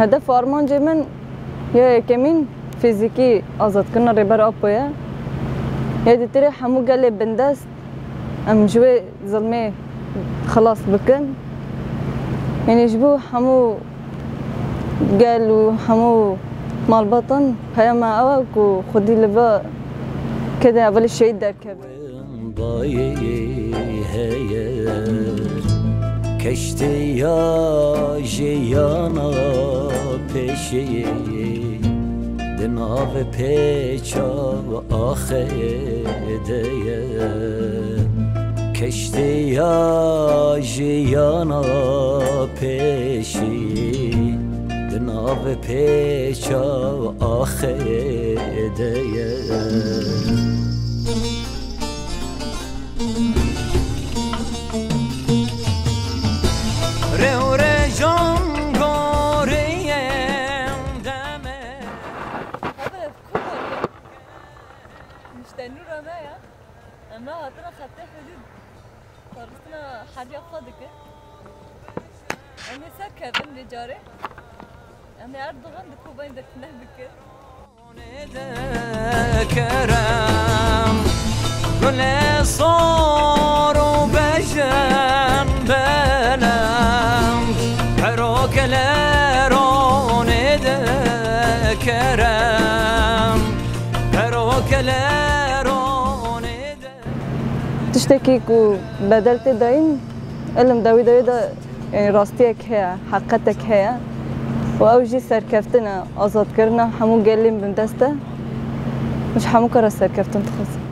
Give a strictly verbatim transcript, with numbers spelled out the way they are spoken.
Hedef û armancê min ya yekemîn fîzîkî azadkirina Rêber Apo ye. Ya dîtirê hemû gelê bindest em ji wê zilmê xilas bikin. Yanî ji bo hemû gel û hemû malbatan peyama ew e ku xwedî li va kedê evelî şehîd derkeve. Dayê heye, keştiya jiyana pêşê, di nav pêça axê de ye. Keştiya jiyana pêşî, di nav pêça axê de ye. Rewrejan goreyên demê. Hedef ku bû? Nişte nûra me ya. Em ne hatine xetê hudûd. Parastina heriya xwe dikin. Em ê serkevin vê carê. Em ê Erdogan di kovayên de tine bikin. Kerem, gulê sor û bejin belem, piro keleronê de kerem, piro keleronê de. Tiştekî ku bedel tê dayîn, ilim dawî dawî de, e, rastiyek heye, heqetek heye û ew jî serkeftin e, azadkirina hemû gelên bindest e. Ji hemû kara serkeftin dixwazim.